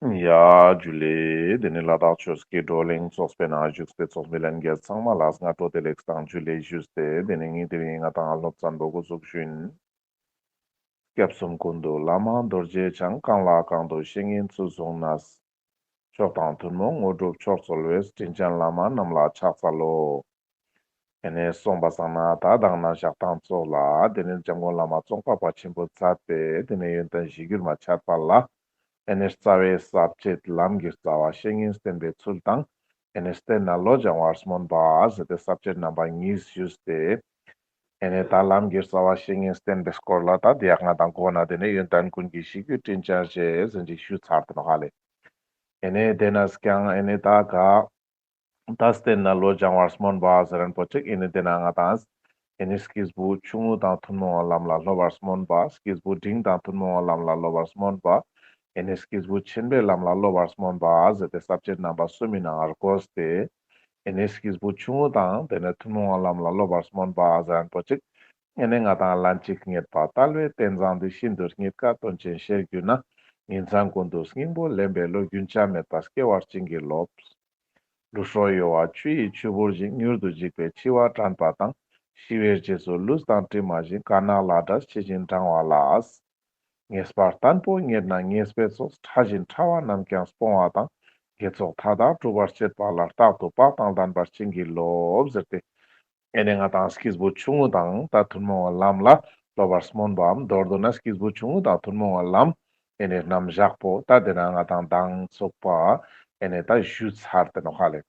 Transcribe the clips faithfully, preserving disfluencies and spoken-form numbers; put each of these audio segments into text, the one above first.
ཡ་ཇུ་ལེ། དེ་ནི་ལ་དྭགས་ཆོས་ཀྱི་བགྲོ་གླེང་ཚོགས་པའི་ནང་བཞུགས་པའི་ཚོགས་མི་ལྷན་རྒྱས་ཚང་མ་ལ་སྔ་དྲོ་བདེ་ལེགས་དང་ཇུ་ལེ་ཞུས་ཏེ། དེ་ནི་ངེད་དེ་རིང་ང་དང་སློབ་ཚན་པོ་འགོ་འཛུགས་ཞུ་ཡིན། སྐྱབས་གསུམ་ཀུན་འདུས་བླ་མ་རྡོ་རྗེ་འཆང་། གང་ལ་གང་འདུལ་བཤེས་གཉེན་ཚུལ་བཟུང་ནས། མཆོག་དང་ཐུན་མོང་དངོས་གྲུབ་མཆོག་སྩོལ་བའི། དྲིན་ཅན་བླ་མ་རྣམས་ལ་ཕྱག་འཚལ་ལོ། ཨེ་ནེ་སོང་པ་སང་ན་ད་དང་ན་ཞག་དང་ཙོགས་ལ་དེ་ནེ་འཇམ་མགོན་བླ་མ་ཙོང་ཁ་པ་ཆེན་པོ་མཛད་པའི་དེ་ནེ་ཡོན་ཏན་གཞིར་གྱུར་མ་འཆད་པ་ལ། ཨེ་ནེ་རྩ་བའི་ས་བཅད་ལམ་གྱི་རྩ་བ་བཤེས་གཉེན་བསྟེན་པའི་ཚུལ་དང་། ཨེ་ནེ་བསྟེན་ནས་བློ་སྦྱང་བར་སྨོན་པ་ཟེར་ཏེ་ས་བཅད་རྣམ་པ་གཉིས་ཞུས་ཏེ། ཨེ་ནེ་ད་ལམ་གྱི་རྩ་བ་བཤེས་གཉེན་བསྟེན་པའི་སྐོར་ལ་ད་དེ་ཡག་ང་དང་གོ་ན་དེ་ནེ་ཡོན་ཏན་ཀུན་གྱི་གཞིར་གྱུར་དྲིན་ཅན་རྗེ་ཟེར་ཅིག་ཞུས་ཚར་ཏེ་ནོག་ཧ་ལེ། ཨེ་ནེ་དེ་ནེ་ཀྱང་ཨེ་ནེ་ད་ག་ད་བསྟེན་ནས་བློ་སྦྱང་བར་སྨོན་པ་ཟེར་མཁན་པོ་ཅིག་ཨེ་ནེ་དེ་ནེ་ང་དང་ཨེ་ནེ་སྐྱེས་བུ་ཆུང་ངུ་དང་ཐུན་མོང་བའི་ལམ་ལ་སློབ་པར་སྨོན་པ། སྐྱེས་བུ་འབྲིང་དང་ཐུན་མོང་བའི་ལམ་ལ་སློབ་པར་སྨོན་པ། ཨེ་ནེ་སྐྱེས་བུ་ཆེན་པོའི་ལམ་ལ་སློབ་པར་སྨོན་པ་ཟེར་ཏེ་ས་བཅད་རྣམ་པ་གསུམ་མི་ནང་ང་བགོས་ཏེ། ཨེ་ནེ་སྐྱེས་བུ་ཆུང་ངུ་དང་དེ་ནེ་ཐུན་མོང་བའི་ལམ་ལ་སློབ་པར་སྨོན་པ་ཟེར་མཁན་པོ་ཅིག་ཨེ་ནེ་ང་དང་ལན་གཅིག་རྙེད་པ་དལ་བའི་རྟེན་བཟང་འདི། ཤིན་ཏུ་རྙེད་དཀའ་དོན་ཆེན་ཤེས་གྱུར་ན། ཉིན་མཚན་ཀུན་ཏུ་སྙིང་པོ་ལེན་པའི་བློ། རྒྱུན་ཆད་མེད་པར་སྐྱེ་བར་བྱིན་གྱིས་རློབས། ལུས་སྲོག་གཡོ་བ་ཆུ་ཡི་ཆུ་བུར་བཞིན། མྱུར་དུ་འཇིག་པའི་འཆི་བ་དྲན་པ་དང་། ཤི་བའི་རྗེས་སུ་ལུས་དང་གྲིབ་མ་བཞིན། དཀར་ནག་ལས་འབྲས་ཕྱི་བཞིན་འབྲང་བ་ལ། ངེས་པར་བརྟན་པོ་རྙེད་ན་ཉེས་པའི་ཚོགས། ཕྲ་ཞིང་ཕྲ་བ་རྣམས་ཀྱང་སྤོང་བ་དང་། དགེ་ཚོགས་མཐའ་དག་སྒྲུབ་པར་བྱེད་པ་ལ། རྟག་ཏུ་བག་དང་ལྡན་པར་བྱིན་གྱིས་རློབས་ཟེར་ཏེ། ཨེ་ནེ་ང་དང་སྐྱེས་བུ་ཆུང་ངུ་དང་ད་ཐུན་མོང་བའི་ལམ་ལ་སློབ་པར་སྨོན་པའམ། མདོར་བསྡུ་ན་སྐྱེས་བུ་ཆུང་ངུ་དང་ཐུན་མོང་བའི་ལམ་ཨེ་ནེ་རྣམ་གཞག་པོ་ད་དེ་ནེ་ང་དང་མདང་ཚུག་པ་ཨེ་ནེ་ད་ཞུས་ཚར་ཏེ་ནོག་ཧ་ལེ།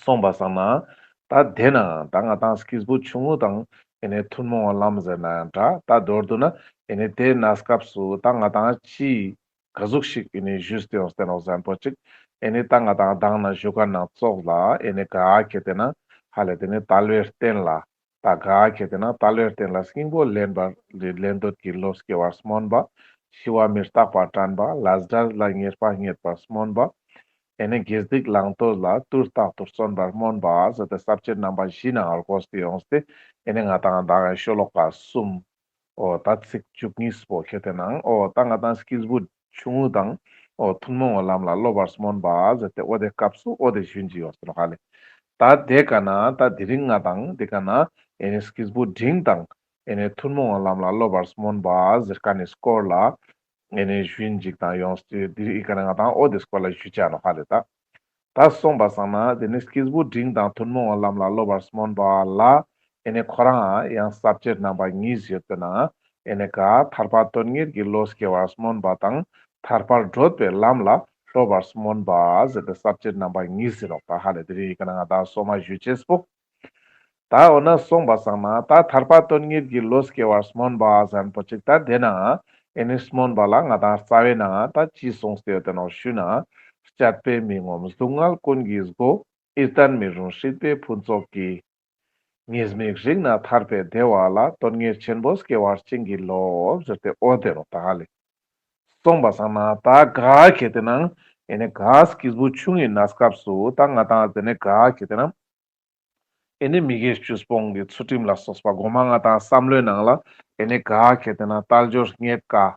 སོང་པ་སང་ན་ད་དེ་ནེ་ད་ང་དང་སྐྱེས་བུ་ཆུང་ངུ་དང་ཨེ་ནེ་ཐུན་མོང་བའི་ལམ་ཟེར་ན་ཡང་འདྲ། ད་མདོར་བསྡུ་ན་ཨེ་ནེ་དེ་གནས་སྐབས་སུ་ད་ང་དང་ཅི་ག་ཟུག་ཞིག་ཨེ་ནེ་ཞུས་ཏེ་ཡོང་སྟེ་ནོག་ཟེར་མཁན་པོ་ཅིག་ཨེ་ནེ་ད་ང་དང་མདང་ནེ་ཞུ་མཁན་ནང་ཙོགས་ལ་ཨེ་ནེ་ག་གེ་དེ་ནེ་ཧ་ལེ་དེ་ནེ་དལ་བའི་རྟེན་ལ། ད་ག་གེ་དེ་ནེ་དལ་བའི་རྟེན་ལ་སྙིང་པོ་ལེན་པར་ལེན་འདོད་ཀྱི་བློ་སྐྱེ་བར་སྨོན་པ། ཤི་བ་མི་རྟག་པ་དྲན་པ། ལས་འབྲས་ལ་ཉེས་པ་རྙེད་པར་སྨོན་པ། ཨེ་ནེ་དགེ་སྡིག་བླང་དོར་ལ་དུས་རྟག་ཏུ་བརྩོན་པར་སྨོན་པ་ཟེར་ཏེ་ས་བཅད་རྣམ་པ་བཞི་ནང་ང་བགོས་ཏེ་ཡོངས་ཏེ་ཨེ་ནེ་ང་དང་ད་ཤོ་ལོ་ཀ་གསུམ། འོ་ད་ཚིག་བཅུ་གཉིས་པོ་ཁེ་དེ་ནང་འོ་ད་ང་དང་སྐྱེས་བུ་ཆུང་ངུ་དང་འོ་ཐུན་མོང་བའི་ལམ་ལ་སློབ་པར་སྨོན་པ་ཟེར་ཏེ་འོ་དེ་སྐབས་སུ་འོ་དེ་ཞུན་ཅིག་ཡོངས་ཏེ་ནོག་ཧ་ལེ། ད་དེ་ཀ་ནེ་ད་དེ་རིང་ང་དང་དེ་ཀ་ནེ་ཨེ་ནེ་སྐྱེས་བུ་འབྲིང་དང་ཨེ་ནེ་ཐུན་མོང་བའི་ལམ་ལ་སློབ་པར་སྨོན་པ་ཟེར་མཁན་ནི་སྐོར་ལ་ཨེ་ནེ་ཞུན་ཅིག་དང་ཡོངས་ཏེ་དེ་རིང་ཀ་ནེ་ང་དང་འོ་དེ་སྐོར་ལ་ཞུ་ཅ་ནོག་ཧ་ལེ་ད། ད་སོང་པ་སང་ན་དེ་ནེ་སྐྱེས་བུ་འབྲིང་དང་ཐུན་མོང་བའི་ལམ་ལ་སློབ་པར་སྨོན་པ་ལ་ཨེ་ནེ་ཁོ་རང་ཡང་ས་བཅད་རྣམ་པ་གཉིས་ཡོད་པའི་ནང་ཨེ་ནེ་ག་ཐར་པ་དོན་གཉེར་གྱི་བློ་སྐྱེ་བར་སྨོན་པ་དང་ཐར་པར་བགྲོད་པའི་ལམ་ལ་སློབ་པར་སྨོན་པ་ཟེར་ཏེ་ས་བཅད་རྣམ་པ་གཉིས་ཟེར་ནོག་ད་ཧ་ལེ་དེ་རིང་ཀ་ནེ་ང་དང་སོ་མ་ཞུ་ཅེས་པོ། ད་འོ་ན་སོང་པ་སང་ན་ད་ཐར་པ་དོན་གཉེར་གྱི་བློ་སྐྱེ་བར་སྨོན་པ་ཟེར་མཁན་པོ་ཅིག་ད་དེ་ནེ་ཨེ་ནེ་སྨོན་པ་ལ་ང་དང་རྩ་བའི་ནང་ད་ཅི་གསུངས་ཏེ་ཡོད་དེ་ནོག་ཞུ་ན། སྤྱད་པས་མི་ངོམས་སྡུག་བསྔལ་ཀུན་གྱི་སྒོ། ཡིད་བརྟན་མི་རུང་སྲིད་པའི་ཕུན་ཚོགས་ཀྱི། ཉེས་དམིགས་རིག་ནས་ཐར་པའི་བདེ་བ་ལ། དོན་གཉེར་ཆེན་པོ་སྐྱེ་བར་བྱིན་གྱིས་རློབས་ཟེར་ཏེ་འོ་དེ་ནོག་ད་ཧ་ལེ། སོང་པ་སང་ན་ད་ག་གེ་དེ་ནང་ཨེ་ནེ་ག་སྐྱེས་བུ་ཆུང་ངུའི་གནས་སྐབས་སུ་ད་ང་དང་དེ་ནེ་ག་གེ་དེ་ནང་ཨེ་ནེ་མི་དགེ་བཅུ་སྤོང་གི་ཚུལ་ཁྲིམས་ལ་སོགས་པ་གོ་མ་ང་དང་བསམ་བློའི་ནང་ལ་ཨེ་ནེ་ག་གེ་དེ་ནང་དལ་འབྱོར་རྙེད་དཀའ་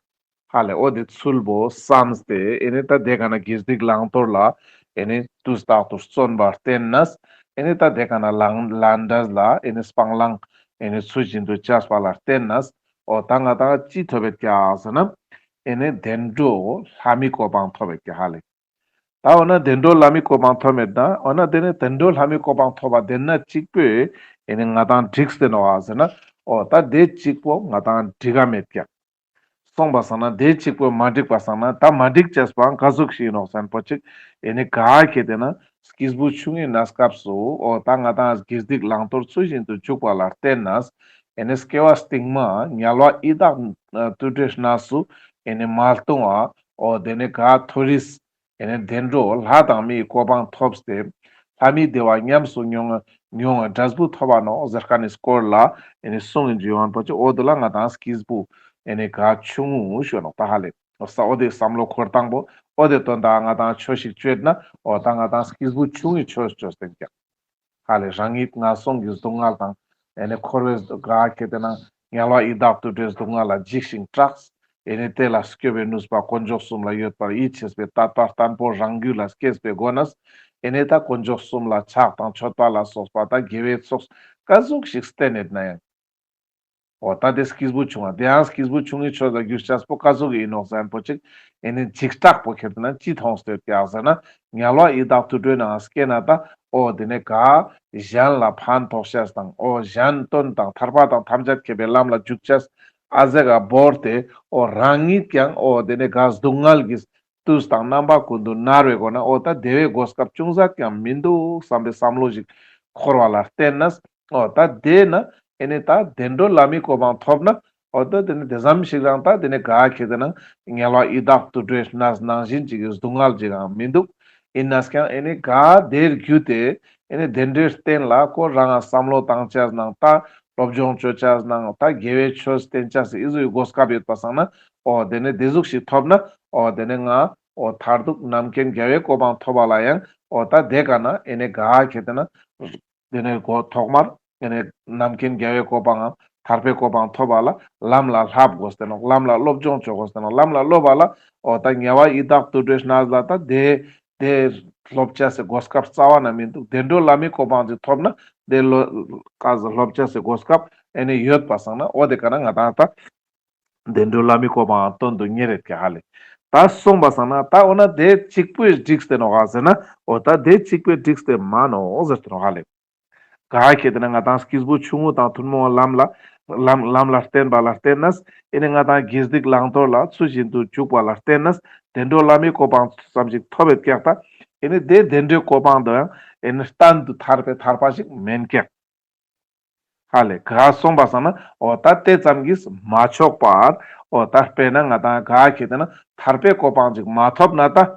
ཧ་ལེ་འོ་དེ་ཚུལ་པོ་བསམས་ཏེ་ཨེ་ནེ་ད་དེ་ཀ་ནེ་དགེ་སྡིག་བླང་དོར་ལ་ཨེ་ནེ་དུས་རྟག་ཏུ་བརྩོན་པར་བརྟེན་ནས་ཨེ་ནེ་ད་དེ་ཀ་ནེ་ལས་ལས་འབྲས་ལ་ཨེ་ནེ་སྤང་བླང་ཨེ་ནེ་ཚུལ་བཞིན་དུ་བྱས་པ་ལ་བརྟེན་ནས་འོ་ད་ང་དང་ཅི་ཐོབ་ཡོད་ཀྱག་ཟེར་ན་ཨེ་ནེ་བདེ་འགྲོ་ལྷ་མིའི་གོ་འཕང་ཐོབ་ཡོད་ཀྱག་ཧ་ལེ། ད་འོ་ན་བདེ་འགྲོ་ལྷ་མིའི་གོ་འཕང་ཐོབ་མེད་ན། འོ་ན་དེ་ནེ་བདེ་འགྲོ་ལྷ་མིའི་གོ་འཕང་ཐོབ་པ་དེ་ན་གཅིག་པོས་ཨེ་ནེ་ང་དང་འགྲིག་སྟེ་ནོག་ཟེར་ན། འོ་ད་དེ་གཅིག་པོ་ང་དང་འགྲིག་ག་མེད་ཀྱག། སོང་པ་སང་ན་དེ་གཅིག་པོ་མ་འགྲིག་པ་སང་ན་ད་མ་འགྲིག་ཅེས་པའང་ག་ཟུག་ཞིག་ཡིན་ནོག་ཟེར་མཁན་པོ་ཅིག་ཨེ་ནེ་ག་གེ་དེ་ནེ་སྐྱེས་བུ་ཆུང་ངུའི་གནས་སྐབས་སུ་འོ་ད་ང་དང་དགེ་སྡིག་བླང་དོར་ཚུལ་བཞིན་དུ་འཇུག་པ་ལ་བརྟེན་ནས་ཨེ་ནེ་སྐྱེ་བ་སྟིང་མ་དམྱལ་བ་ཡི་དྭགས་དུད་འགྲོའི་གནས་སུ་ཨེ་ནེ་མ་ལྟུང་བ་འོ་དེ་ནེ་ག་མཐོ་རིས་ཨེ་ནེ་བདེ་འགྲོ་ལྷ་དང་མིའི་གོ་འཕང་ཐོབ་སྟེ། ལྷ་མིའི་བདེ་བ་ཉམས་སུ་མྱོང་མྱོང་བའི་འབྲས་བུ་ཐོབ་པ་ནོག་ཟེར་མཁན་ནི་སྐོར་ལ་ཨེ་ནེ་གསུང་ཡིན་ཅིག་ཡོང་མཁན་པོ་ཅིག་འོ་དེ་ལ་ང་དང་སྐྱེས་བུ་ཨེ་ནེ་ག་ཆུང་ངུ་ཞུ་ནོག་ད་ཧ་ལེ། འོ་ས་འོ་དེ་བསམ་བློ་འཁོར་སྟངས་པོ་འོ་དེ་དོན་དག་ང་དང་ཆོས་ཤིག་བཅོས་ན་འོ་ད་ང་དང་སྐྱེས་བུ་ཆུང་ངུའི་ཆོས་བཅོས་ཏེ་ཀྱག། ཧ་ལེ་རང་ཉིད་ངན་སོང་གི་སྡུག་བསྔལ་དང་ཨེ་ནེ་འཁོར་བའི་ག་གེ་དེ་ནང་དམྱལ་བ་ཡི་དྭགས་དུད་འགྲོའི་སྡུག་བསྔལ་ལ་འཇིགས་ཤིང་སྐྲག། ཨེ་ནི་དེ་ལ་སྐྱོབ་པའི་ནུས་པ་དཀོན་མཆོག་གསུམ་ལ་ཡོད་པར་ཡིད་ཆེས་པའི་དད་པ་བརྟན་པོ་རང་རྒྱུད་ལ་སྐྱེས་པའི་སྒོ་ནས། ཨེ་ནི་ད་དཀོན་མཆོག་གསུམ་ལ་ཕྱག་དང་མཆོད་པ་ལ་སོགས་པ་ད་དགེ་བའི་ཚོགས་ག་ཟུག་ཞིག་བསྟེན་ཡོད་ན་ཡང་། འོ་ད་དེ་སྐྱེས་བུ་ཆུང་བ་དེའང་སྐྱེས་བུ་ཆུང་ངུའི་ཆོས་ལ་འགྱུར་ཅེས་པོ་ག་ཟུག་ཡིན་ནོག་ཟེར་ན་པོ་ཅིག་ཨེ་ནི་འཇིགས་སྐྲག་པོ་ཁྱེར་ཏེ་ན་ཅི་མཐོང་སྟེ་ཡོད་ཀྱག་ཟེར་ན། དམྱལ་བ་ཡི་དྭགས་དུད་འགྲོའི་ནང་སྐྱེས་ན་ད། འོ་དེ་ནི་ག་གཞན་ལ་ཕན་ཐོགས་ཅེས་དང་། འོ་གཞན་དོན་དང་ཐར་པ་དང་ཐམས་ཅད་མཁྱེན་པའི་ལམ་ལ་འཇུག་ཅེས་ཨ་ཟེ་ག་བོར་ཏེ། འོ་རང་ཉིད་ཀྱང་འོ་དེ་ནི་ག་སྡུག་བསྔལ་གྱི་དུས་དང་རྣམ་པ་ཀུན་ཏུ་མནར་བའི་སྒོ་ན། འོ་ད་བདེ་བའི་གོ་སྐབས་ཅུང་ཟད་ཀྱང་མི་འདུག་བསམ་པའི་བསམ་བློ་ཞིག་འཁོར་བ་ལ་བརྟེན་ནས། འོ་ད་དེ་ན་ཨེ་ནི་ད་བདེ་འགྲོ་ལྷ་མིའི་གོ་འཕང་ཐོབ་ན། འོ་ད་དེ་ནི་དེ་ཙམ་ཞིག་རང་ད་དེ་ནི་ག་ཁྱེར་ཏེ་ན་དམྱལ་བ་ཡི་དྭགས་དུད་འགྲོའི་གནས་ནང་བཞིན་ཅིག་གི་སྡུག་བསྔལ་ཅིག་ཡང་མི་འདུག་ཡིན་ན་ཀྱང་ཨེ་ནི་ག་དེར་བརྒྱུད་དེ་ཨེ་ནི་དེ་འདྲའི་རྟེན་ལ་ཁོ་རང་ང་བསམ་བློ་བཏང་ཅེས་ནང་ད་སློབ་སྦྱོང་བཅོ་ཅེས་ནང་ད་དགེ་བའི་ཆོས་བསྟེན་ཅེས་ཨི་ཟུའི་གོ་སྐབས་ཡོད་པ་སང་ན། འོ་དེ་ནི་དེ་ཟུག་ཞིག་ཐོབ་ན། འོ་དེ་ནི་ང་འོ་མཐར་ཐུག་རྣམ་མཁྱེན་རྒྱལ་བའི་གོ་འཕང་ཐོབ་པ་ལ་ཡང་། འོ་ད་དེ་ག་ན་ཨེ་ནི་ག་ཁྱེར་ཏེ་ན། དེ་ནས་གོ་ཐོག་མར་དེ་ནས་རྣམ་མཁྱེན་རྒྱལ་བའི་གོ་འཕང་ངམ་ཐར་པའི་གོ་འཕང་ཐོབ་པ་ལ་ལམ་ལ་བསླབ་དགོས་ཏེ་ནོག་ལམ་ལ་སློབ་སྦྱོང་བཅོ་དགོས་ཏེ་ནོག་ལམ་ལ་སློབ་པ་ལ་འོ་ད་དམྱལ་བ་ཡི་དྭགས་དུད་འགྲོའི་གནས་ལ་ད་དེ་དེ་སློབ་ཅེས་སི་གོ་སྐབས་རྩ་བ་ན་མི་འདུག་བདེ་འགྲོ་ལྷ་མིའི་གོ་འཕང་ཅིག་ཐོབ་ན་དེ་ལོ་ཀ་ཟ་སློབ་ཅེས་སི་གོ་སྐབས་ཨེ་ནི་ཡོད་པ་སང་ན། འོ་དེ་ག་ན་ང་དང་ད། བདེ་འགྲོ་ལྷ་མིའི་གོ་འཕང་དོན་དུ་གཉེར་རེད་ཀྱག་ཧ་ལེ། ད་སོང་པ་སང་ན་ད་འོ་ན་དེ་གཅིག་པོས་འགྲིག་སྟེ་ནོག་ག་ཟེར་ན། འོ་ད་དེ་གཅིག་པོས་འགྲིག་སྟེ་མ་ནོག་ཟེར་ཏེ་ནོག་ཧ་ལེ། ག་ཁྱེར་ཏེ་ན་ང་དང་སྐྱེས་བུ་ཆུང་ངུ་དང་ཐུན་མོང་བའི་ལམ་ལ་ལམ་ལམ་ལ་བརྟེན་པ་ལ་བརྟེན་ནས། ཨེ་ནི་ང་དང་དགེ་སྡིག་བླང་དོར་ལ་ཚུལ་བཞིན་དུ་འཇུག་པ་ལ་བརྟེན་ནས་བདེ་འགྲོ་ལྷ་མིའི་གོ་འཕང་ཙམ་ཞིག་ཐོབ་ཡོད་ཀྱག་ད། ཨེ་ནི་དེ་བདེ་འགྲོའི་གོ་འཕང་དུ་ཡང་ཨེ་ནི་གཏན་དུ་ཐར་པའི་ཐར་པ་ཞིག་མེན་ཀྱག་ཧ་ལེ། ག་སོང་པ་སང་ན་འོ་ད་དེ་ཙམ་གྱིས་མ་ཆོག་པར། འོ་ད་དཔེར་ན་ང་དང་ག་ཁྱེར་ཏེ་ན་ཐར་པའི་གོ་འཕང་ཅིག་མ་ཐོབ་ན་ད།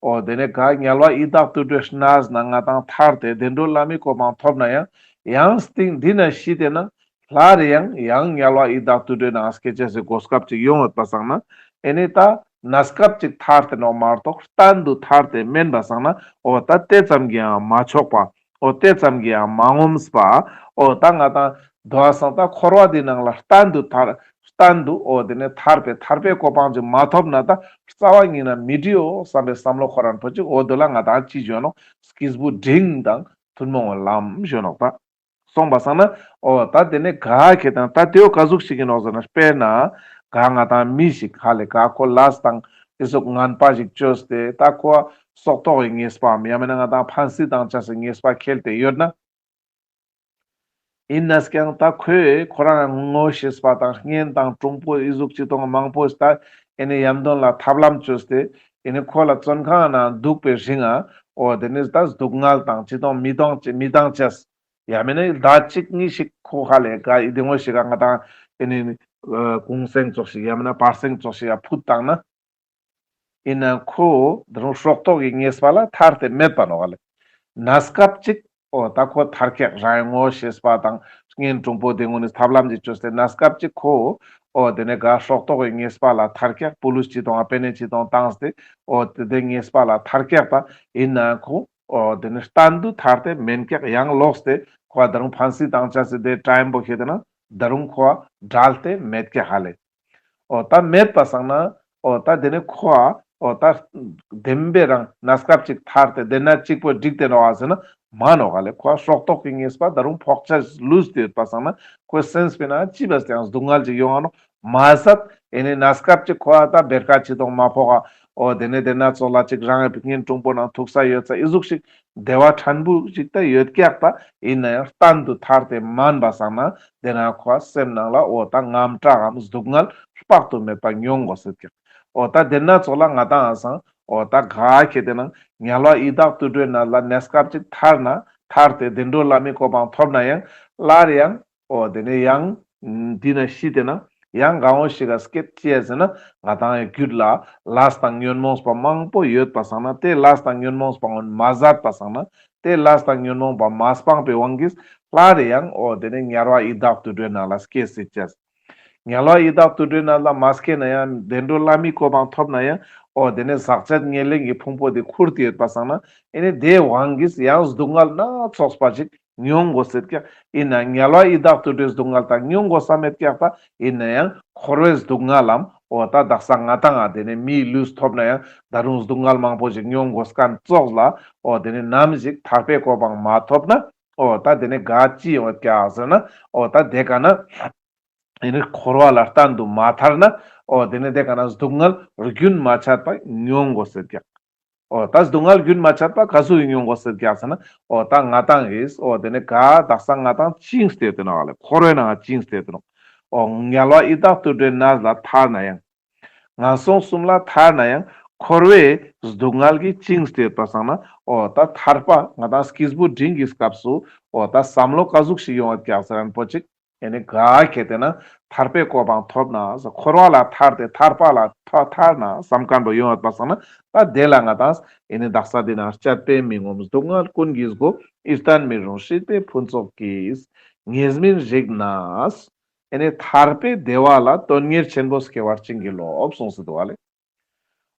འོ་དེ་ནས་ག་དམྱལ་བ་ཡི་དྭགས་དུད་འགྲོའི་གནས་ན་ང་དང་ཐར་ཏེ་བདེ་འགྲོ་ལྷ་མིའི་གོ་འཕང་ཐོབ་ན་ཡང་། ཡང་སྟིང་འདི་ན་ཤི་སྟེ་ན་སླར་ཡང་ཡང་དམྱལ་བ་ཡི་དྭགས་དུད་འགྲོའི་ནང་སྐྱེ་ཅེས་སི་གོ་སྐབས་ཅིག་ཡོང་ཡོད་པ་སང་ན། ཨེ་ནི་ད་གནས་སྐབས་ཅིག་ཐར་ཏེ་ནོག་མ་གཏོགས་གཏན་དུ་ཐར་ཏེ་མེན་པ་སང་ན། འོ་ད་དེ་ཙམ་གྱིས་ཡང་མ་ཆོག་པ། འོ་དེ་ཙམ་གྱིས་ཡང་མ་ངོམས་པ། འོ་ད་ང་དང་དོ་བ་སང་ད་འཁོར་བ་འདི་ནང་ལ་གཏན་དུ་ཐར། གཏན་དུ་འོ་དེ་ནས་ཐར་པའི་ཐར་པའི་གོ་འཕང་ཅིག་མ་ཐོབ་ན་ད་རྩ་བ་ཉིད་ན་མི་འགྲིག་འོ་བསམ་པའི་བསམ་བློ་འཁོར་རན་པོ་ཅིག་འོ་དེ་ལ་ང་དང་ཅི་ཞུ་ནོག་སྐྱེས་བུ་འབྲིང་དང་ཐུན་མོང་བའི་ལམ་ཞུ་ནོག་ད། སོང་པ་སང་ན། འོ་ད་དེ་ནས་ག་ཁྱེར་ཏེ་ན་ད་དེའོ་ག་ཟུག་ཞིག་ཡིན་ནོག་ཟེར་ན། དཔེར་ན་ག་ང་དང་མི་ཞིག་ཧ་ལེ་ག་ཁོ་ལས་དང་ཨི་ཟུག་ངན་པ་ཞིག་བཅོས་ཏེ་ད་ཁོ་སྲོག་ཐོག་གི་ཉེས་པའམ་ཡང་མིན་ན་ང་དང་ཕན་སེམས་དང་བཅས་སི་ཉེས་པ་ཁྱེར་ཏེ་ཡོད་ན། ཡིན་ན་ཀྱང་ད་ཁོས་ཁོ་རང་ངོ་ཤེས་པ་དང་གཉེན་དང་གྲོགས་པོ་ཨི་ཟུག་ཅིག་དང་མང་པོ་ད་ཨེ་ནི་ཡམ་དོན་ལ་ཐབས་ལམ་བཅོས་ཏེ་ཨེ་ནི་ཁོ་ལ་བཙོན་ཁང་ནང་འདུག་པའི་རིང་ང་འོ་དེ་ནི་ད་སྡུག་བསྔལ་དང་ཅི་དང་མི་དང་ཅི་མི་དང་བཅས། ཡང་མིན་ན་ཟླ་གཅིག་གཉིས་ཤིག་ཁོ་ཧ་ལེ་ག་ཨི་དེ་ངོ་ཤེས་ག་ང་དང་ཨེ་ནི་གུང་སེང་ཙོགས་ཤིག་ཡང་མིན་ན་བར་སེང་ཙོགས་ཤིག་ཡ་ཕུད་བཏང་ན། ཡིན་ན་ཁོ་དེ་རུང་སྲོག་ཐོག་གི་ཉེས་པ་ལ་ཐར་ཏེ་མེད་པ་ནོག་ཧ་ལེ། གནས་སྐབས་ཅིག་འོ་ད་ཁོ་ཐར་ཀྱག་རང་ངོ་ཤེས་པ་དང་གཉེན་གྲོགས་པོ་དེ་ངོ་ནི་ཐབས་ལམ་ཅིག་བཅོས་ཏེ་གནས་སྐབས་ཅིག་ཁོ་འོ་དེ་ནས་ག་སྲོག་ཐོག་གི་ཉེས་པ་ལ་ཐར་ཀྱག་པུ་ལིས་ཅི་དང་ཨ་པེ་ནེ་ཅི་དང་བཏང་སྟེ་འོ་དེ་དེ་ཉེས་པ་ལ་ཐར་ཀྱག་ད། ཡིན་ན་ཁོ་འོ་དེ་ནི་གཏན་དུ་ཐར་ཏེ་མེན་ཀྱག་ཡང་ལོག་སྟེ་ཁོ་དེ་རུང་ཕན་སེམས་དང་བཅས་སི་དེ་དྲན་པོ་ཁྱེར་ཏེ་ན་དེ་རུང་ཁོ་བྲལ་ཏེ་མེད་ཀྱག་ཧ་ལེ། འོ་ད་མེད་པ་སང་ན་འོ་ད་དེ་ནི་ཁོ་འོ་ད་བདེན་པའི་རང་གནས་སྐབས་ཅིག་ཐར་ཏེ་དེ་ན་གཅིག་པོ་འགྲིག་སྟེ་ནོག་ཟེར་ན་མ་ནོག་ཧ་ལེ། ཁོ་སྲོག་ཐོག་གི་ཉེས་པ་ད་རུང་ཕོག་ཆ་ལུས་ཏེ་ཡོད་པ་སང་ན་ཁོའི་སེམས་པའི་ནང་ཅི་བས་ཀྱང་སྡུག་བསྔལ་ཅིག་ཡོང་ང་ནོག་མ་ཟད། ཨེ་ནི་གནས་སྐབས་ཅིག་ཁོ་ད་བེར་ཀ་ཅི་དང་མ་ཕོག་ག་འོ་དེ་ནི་དེ་ན་ཙོགས་ལ་ཅིག་རང་གི་གཉེན་གྲོགས་པོ་ནང་ཐུག་ས་ཡོད་ས་ཨི་ཟུག་ཞིག་བདེ་བ་ཕྲན་བུ་ཞིག་ད་ཡོད་ཀྱག་ད། ཡིན་ན་ཡང་གཏན་དུ་ཐར་ཏེ་མན་པ་སང་ན་དེ་ན་ཁོ་སེམས་ནང་ལ་འོ་ད་དངངས་སྐྲག་གམ་སྡུག་བསྔལ་དཔག་ཏུ་མེད་པ་མྱོང་དགོས་ཟེར་ཀྱག་འོ་ད་དེ་ན་ཙོགས་ལ་ང་དང་ཨ་སང་འོ་ད་ག་ཁྱེར་ཏེ་ན་དམྱལ་བ་ཡི་དྭགས་དུད་འགྲོའི་ནང་ལ་གནས་སྐབས་ཅིག་ཐར་ན་ཐར་ཏེ་བདེ་འགྲོ་ལྷ་མིའི་གོ་འཕང་ཐོབ་ན་ཡང་སླར་ཡང་འོ་དེ་ནས་ཡང་འདི་ན་ཤི་སྟེ་ན་ཡང་གང་བོ་ཞིག་ག་སྐྱེད་ཅི་ཡ་ཟེར་ན་ང་དང་ཡི་རྒྱུད་ལ་ལས་དང་ཉོན་མོངས་པ་མང་པོ་ཡོད་པ་སང་ན་དེ་ལས་དང་ཉོན་མོངས་པ་ཀུན་མ་ཟད་པ་སང་ན་དེ་ལས་དང་ཉོན་མོངས་པ་མ་སྤངས་པའི་དབང་གིས་སླར་ཡང་འོ་དེ་ནས་དམྱལ་བ་ཡི་དྭགས་དུད་འགྲོའི་ནང་ལ་སྐྱེ་སྲིད་ཅེས། དམྱལ་བ་ཡི་དྭགས་དུད་འགྲོའི་ནང་ལ་མ་སྐྱེས་ན་ཡང་བདེ་འགྲོ་ལྷ་མིའི་གོ་འཕང་ཐོབ་ན་ཡང་འོ་དེ་ནས་ཟག་བཅས་ཉེར་ལེན་གྱི་ཕུང་པོ་དེ་ཁུར་ཏེ་ཡོད་པ་སང་ན་ཨེ་ནི་དེའི་དབང་གིས་ཡང་སྡུག་བསྔལ་སྣ་ཚོགས་པ་ཞིག་མྱོང་དགོས་ཟེར་ཀྱག་ཡིན་ན་དམྱལ་བ་ཡི་དྭགས་དུད་འགྲོའི་སྡུག་བསྔལ་དང་མྱོང་དགོས་ས་མེད་ཀྱག་ད། ཡིན་ན་ཡང་འཁོར་བའི་སྡུག་བསྔལ་ལམ་ འོ་ད་དག་ས་ང་ཏང་ང་དེ་ནས་མིའི་ལུས་ཐོབ་ན་ཡང་ད་རུང་སྡུག་བསྔལ་མང་པོ་ཞིག་མྱོང་དགོས་མཁན་ཙོགས་ལ། འོ་དེ་ནས་ནམ་ཞིག་ཐར་པའི་གོ་འཕང་མ་ཐོབ་ན། འོ་ད་དེ་ནས་ག་ཅི་ཡོང་བ་ཀྱག་ཟེར་ན། འོ་ད་དེ་ག་ན་ཨེ་ནི་འཁོར་བ་ལ་གཏན་དུ་མ་ཐར་ན། འོ་དེ་ནས་དེ་ག་ན་སྡུག་བསྔལ་རྒྱུན་མ་ཆད་པ་མྱོང་དགོས་ཟེར་ཀྱག་འོ་ད་སྡུག་བསྔལ་རྒྱུན་མ་ཆད་པ་ག་ཟུག་གི་མྱོང་དགོས་ཟེར་ཀྱག་ཟེར་ན། འོ་ད་ང་ཏང་གིས་འོ་དེ་ནས་ག་དག་ས་ང་ཏང་བཅིངས་ཏེ་ཡོད་དེ་ནོག་ལེ། འཁོར་བའི་ནང་བཅིངས་ཏེ་ཡོད་དེ་ནོག་འོ་དམྱལ་བ་ཡི་དྭགས་དུད་འགྲོའི་གནས་ལ་ཐར་ན་ཡང་། ངན་སོང་གསུམ་ལ་ཐར་ན་ཡང་འཁོར་བའི་སྡུག་བསྔལ་གྱིས་བཅིངས་ཏེ་ཡོད་པ་སང་ན། འོ་ད་ཐར་པ་ང་ཏང་སྐྱེས་བུ་འབྲིང་གི་སྐབས་སུ་འོ་ད་བསམ་བློ་ག་ཟུག་ཞིག་ཡོང་བ་ཀྱག་ཟེར་ན་པོ་ཅིག་ཨེ་ནི་ག་ཁེ་ཏེ་ན་ཐར་པའི་གོ་འཕང་ཐོབ་ན། འཁོར་བ་ལ་ཐར་ཏེ་ཐར་པ་ལ་ཐ་ཐར་ན་བསམ་མཁན་པོ་ཡོང་ཡོད་པ་སང་ན། ད་དེ་ལ་ང་ཏང་ཨེ་ནི་དག་ས་འདི་ན་སྤྱད་པས་མི་ངོམས། སྡུག་བསྔལ་ཀུན་གྱི་སྒོ། ཡིད་བརྟན་མི་རུང་སྲིད་པའི་ཕུན་ཚོགས་ཀྱིས། ཉེས་དམིགས་རིག་ནས། ཨེ་ནི་ཐར་པའི་བདེ་བ་ལ་དོན་གཉེར་ཆེན་པོ་སྐྱེ་བར་བྱིན་གྱིས་རློབས་གསུངས་སུ་འདུག་བ་ལེ།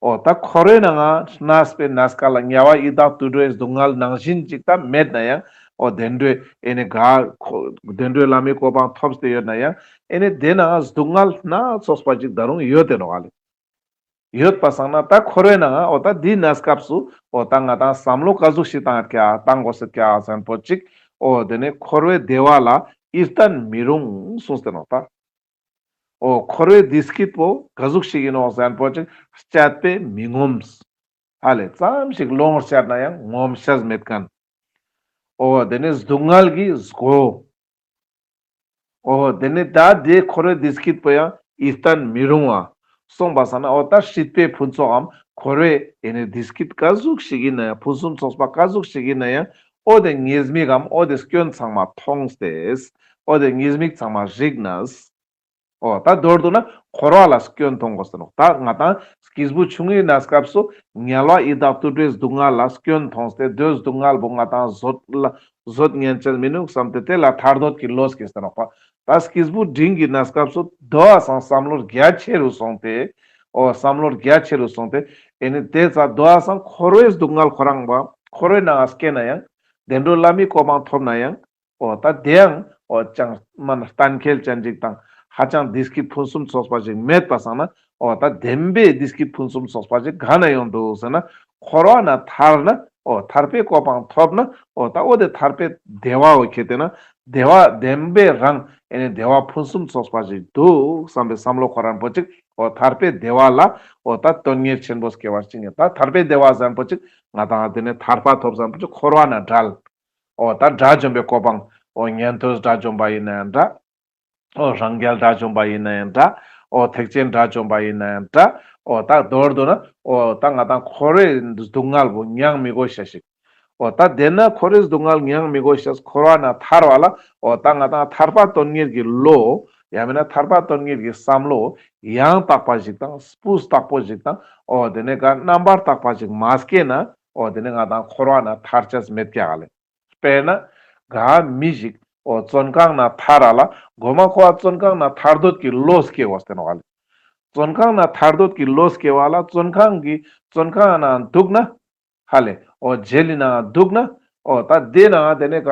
འོ་ད་འཁོར་བའི་ནང་ང་གནས་པའི་གནས་སྐབས་ལ་དམྱལ་བ་ཡི་དྭགས་དུད་འགྲོའི་སྡུག་བསྔལ་ནང་བཞིན་ཅིག་ད་མེད་ན་ཡང་། འོ་བདེ་འགྲོའི་ཨེ་ནི་ག་ཁོ་བདེ་འགྲོའི་ལམ་མི་གོ་འཕང་ཐོབ་སྟེ་ཡོད་ན་ཡང་། ཨེ་ནི་དེ་ནང་སྡུག་བསྔལ་སྣ་ཚོགས་པ་ཅིག་ད་རུང་ཡོད་དེ་ནོག་ལེ། ཡོད་པ་སང་ན་ད་འཁོར་བའི་ནང་ང་འོ་ད་འདི་གནས་སྐབས་སུ་འོ་ད་ང་ཏང་བསམ་བློ་ག་ཟུག་ཞིག་བཏང་ཡོད་ཀྱག་བཏང་དགོས་ཟེར་ཀྱག་ཟེར་ན་པོ་ཅིག་འོ་དེ་ནས་འཁོར་བའི་བདེ་བ་ལ་ཡིད་བརྟན་མི་རུང་གསུངས་ཏེ་ནོག་ད། འོ་འཁོར་བའི་བདེ་སྐྱིད་པོ་ག་ཟུག་ཞིག་ཡིན་ནོག་ཟེར་ན་པོ་ཅིག་སྤྱད་པས་མི་ངོམས། ཧ་ལེ་ཙམ་ཞིག་ལོངས་སྤྱད་ན་ཡང་ངོམས་ཤེས་མེད་མཁན། འོ་དེ་ནས་སྡུག་བསྔལ་གྱི་སྒོ། འོ་དེ་ནས་ད་དེ་འཁོར་བའི་བདེ་སྐྱིད་པོ་ཡང་ཡིད་བརྟན་མི་རུང་བ། སོང་པ་སང་ན་འོ་ད་སྲིད་པའི་ཕུན་ཚོགས་འམ་འཁོར་བའི་ཨེ་ནི་བདེ་སྐྱིད་ག་ཟུག་ཞིག་ཡིན་ན་ཡང་། ཕུན་སུམ་ཚོགས་པ་ག་ཟུག་ཞིག་ཡིན་ན་ཡང་། འོ་དེ་ཉེས་དམིགས་འམ་འོ་དེ་སྐྱོན་ཚང་མ་མཐོང་སྟེ། འོ་དེ་ཉེས་དམིགས་ཚང་མ་རིག་ནས། འོ་ད་མདོར་བསྡུ་ན་འཁོར་བ་ལ་སྐྱོན་མཐོང་དགོས་ཟེར་ནོག་ད་ང་ཏང་སྐྱེས་བུ་ཆུང་ངུའི་གནས་སྐབས་སུ་དམྱལ་བ་ཡི་དྭགས་དུད་འགྲོའི་སྡུག་བསྔལ་ལ་སྐྱོན་མཐོང་སྟེ། དེ་སྡུག་བསྔལ་པོ་ང་ཏང་བཟོད་ལ་བཟོད་ཉན་ཅེས་མི་ནུག་བསམ་སྟེ་དེ་ལ་ཐར་འདོད་ཀྱི་བློ་སྐྱེས་ཟེར་ནོག་པ། ད་སྐྱེས་བུ་འབྲིང་གི་གནས་སྐབས་སུ་དོ་བ་སང་བསམ་བློ་རྒྱ་ཆེ་རུ་སོང་སྟེ། འོ་བསམ་བློ་རྒྱ་ཆེ་རུ་སོང་སྟེ། ཨེ་ནི་དེ་ཙ་དོ་བ་སང་འཁོར་བའི་སྡུག་བསྔལ་ཁོ་རང་པ་འཁོར་བའི་ནང་ང་སྐྱེས་ན་ཡང་། བདེ་འགྲོ་ལྷ་མིའི་གོ་འཕང་ཐོབ་ན་ཡང་། འོ་ད་དེའང་འོ་ཅང་མ་ན་གཏན་འཁེལ་ཅན་ཅིག་དང་ཧ་ཅང་བདེ་སྐྱིད་ཕུན་སུམ་ཚོགས་པ་ཞིག་མེད་པ་སང་ན། འོ་ད་བདེན་པའི་བདེ་སྐྱིད་ཕུན་སུམ་ཚོགས་པ་ཞིག་ག་ན་ཡོང་འདུག་ཟེར་ན། འཁོར་བ་ན་ཐར་ན། འོ་ཐར་པའི་གོ་འཕང་ཐོབ་ན། འོ་ད་འོ་དེ་ཐར་པའི་བདེ་བ་འོ་ཁེ་ཏེ་ན་བདེ་བ་བདེན་པའི་རང་ཨེ་ནི་བདེ་བ་ཕུན་སུམ་ཚོགས་པ་ཞིག་འདུག་བསམ་པའི་བསམ་བློ་ཁོ་རང་པོ་ཅིག་འོ་ཐར་པའི་བདེ་བ་ལ་འོ་ད་དོན་གཉེར་ཆེན་པོ་སྐྱེ་བར་བྱིན་གྱིས། ད་ཐར་པའི་བདེ་བ་ཟེར་ན་པོ་ཅིག་ང་ཏང་དེ་ནས་ཐར་པ་ཐོབ་ཟེར་ན་པོ་ཅིག་འཁོར་བ་ན་བྲལ། འོ་ད་དགྲ་བཅོམ་པའི་གོ་འཕང་། འོ་ཉན་ཐོས་དགྲ་བཅོམ་པ་ཡིན་ན་ཡང་འདྲ། འོ་རང་རྒྱལ་དགྲ་བཅོམ་པ་ཡིན་ན་ཡང་འདྲ། འོ་ཐེག་ཆེན་དགྲ་བཅོམ་པ་ཡིན་ན་ཡང་འདྲ། འོ་ད་མདོར་བསྡུ་ན་འོ་ད་ང་ཏང་འཁོར་བའི་སྡུག་བསྔལ་པོ་མྱང་མི་དགོས་ཤེས་ཤིག་འོ་ད་དེ་ན་འཁོར་བའི་སྡུག་བསྔལ་མྱང་མི་དགོས་ཤེས། འཁོར་བ་ན་ཐར་བ་ལ་འོ་ད་ང་ཏང་ཐར་པ་དོན་གཉེར་གྱི་བློ། ཡང་མིན་ན་ཐར་པ་དོན་གཉེར་གྱི་བསམ་བློ་ཡང་དག་པ་ཞིག་དང་སྤུས་དག་པོ་ཞིག་དང་། འོ་དེ་ནས་ག་རྣམ་པར་དག་པ་ཞིག་མ་སྐྱེས་ན། འོ་དེ་ནས་ང་ཏང་འཁོར་བ་ན་ཐར་ཅེས་མེད་ཀྱག་ལེ། དཔེར་ན། ག་མི་ཞིག་འོ་བཙོན་ཁང་ན་ཐར་ར་ལ། མགོ་མ་ཁོ་བ་བཙོན་ཁང་ན་ཐར་འདོད་ཀྱི་བློ་སྐྱེ་དགོས་ཏེ་ནོག་ལེ། བཙོན་ཁང་ན་ཐར་འདོད་ཀྱི་བློ་སྐྱེ་བ་ལ་བཙོན་ཁང་གི་བཙོན་ཁང་ན་འདུག་ན། ཧ་ལེ། འོ་ཇེལ་ལི་ན་འདུག་ན། འོ་ད་དེ་ན་དེ་ནས་ག་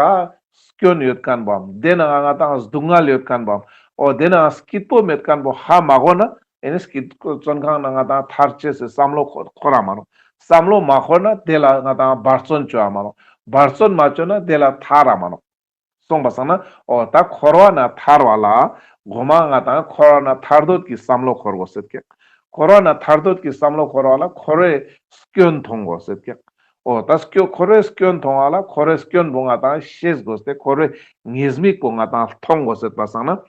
སྐྱོན་ཡོད་མཁན་པོའམ། དེ་ན་ང་ཏང་སྡུག་བསྔལ་ཡོད་མཁན་པོའམ། འོ་དེ་ན་སྐྱིད་པོ་མེད་མཁན་པོ་ཧ་མ་གོ་ན། ཨེ་ནི་སྐྱིད་བཙོན་ཁང་ན་ང་ཏང་ཐར་ཅེས་སི་བསམ་བློ་འཁོར་འཁོར་ར་མ་ནོག་བསམ་བློ་མ་འཁོར་ན་དེ་ལ་ང་ཏང་འབད་བརྩོན་བཅོ་ཡ་མ་ནོག་འབད་བརྩོན་མ་བཅོས་ན་དེ་ལ་ཐར་ར་མ་ནོག་སོང་པ་སང་ན་འོ་ད་འཁོར་བ་ན་ཐར་བ་ལ་མགོ་མ་ང་ཏང་འཁོར་བ་ན་ཐར་འདོད་ཀྱི་བསམ་བློ་འཁོར་དགོས་ཟེར་ཀྱག་འཁོར་བ་ན་ཐར་འདོད་ཀྱི་བསམ་བློ་འཁོར་བ་ལ་འཁོར་བའི་སྐྱོན་མཐོང་དགོས་ཟེར་ཀྱག་འོ་ད་སྐྱོ་འཁོར་བའི་སྐྱོན་མཐོང་བ་ལ་འཁོར་བའི་སྐྱོན་པོ་ང་ཏང་ཤེས་དགོས་ཏེ། འཁོར་བའི་ཉེས་དམིགས་པོ་ང་ཏང་མཐོང་དགོས་ཟེར་པ་སང་ན།